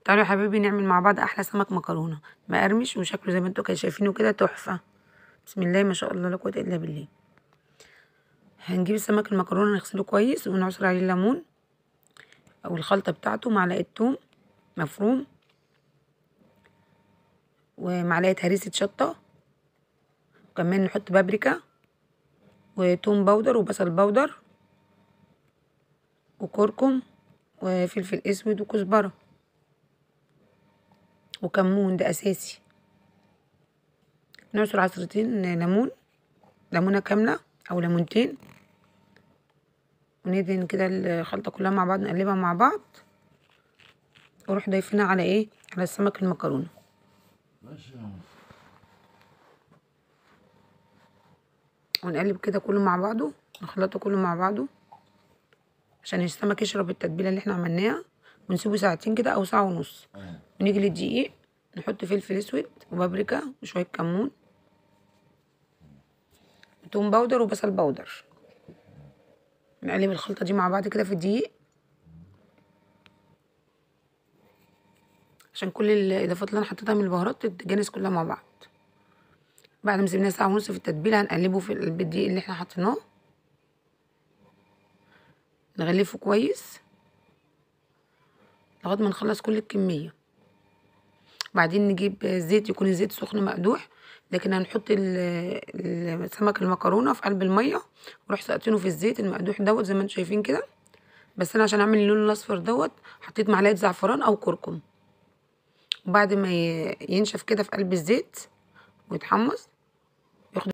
تعالوا يا حبايبي نعمل مع بعض احلى سمك مكرونه مقرمش وشكله زي ما انتوا كده شايفينه كده تحفة. بسم الله ما شاء الله لا قوة الا بالله. هنجيب السمك المكرونه نغسله كويس ونعصر عليه الليمون او الخلطة بتاعته، معلقه ثوم مفروم ومعلقة هريسه شطه، وكمان نحط بابريكا وتوم powder وبصل powder وكركم وفلفل اسود وكزبره وكمون، ده اساسي. نعصر عصرتين ليمون، ليمونه كاملة او ليمونتين، وندهن كده الخلطة كلها مع بعض، نقلبها مع بعض واروح ضايفينها على ايه، على السمك المكرونه. ونقلب كده كله مع بعضه، نخلطه كله مع بعضه عشان السمك يشرب التتبيله اللي احنا عملناها، ونسيبه ساعتين كده او ساعة ونص. ونيجي للدقيق نحط فلفل اسود وبابريكا وشوية كمون وتوم powder وبصل powder. نقلب الخلطة دي مع بعض كده في الدقيق عشان كل الاضافات اللي انا حطيتها من البهارات تتجانس كلها مع بعض. بعد ما سيبناها ساعة ونص في التتبيله هنقلبه في الدقيق اللي احنا حطيناه، نغلفه كويس لغاية ما نخلص كل الكمية. بعدين نجيب زيت، يكون الزيت سخن مقدوح، لكن هنحط السمك المكرونه في قلب المية ونروح ساقطينه في الزيت المقدوح دوت زي ما انتم شايفين كده. بس انا عشان اعمل اللون الاصفر دوت حطيت معلقه زعفران او كركم. وبعد ما ينشف كده في قلب الزيت ويتحمص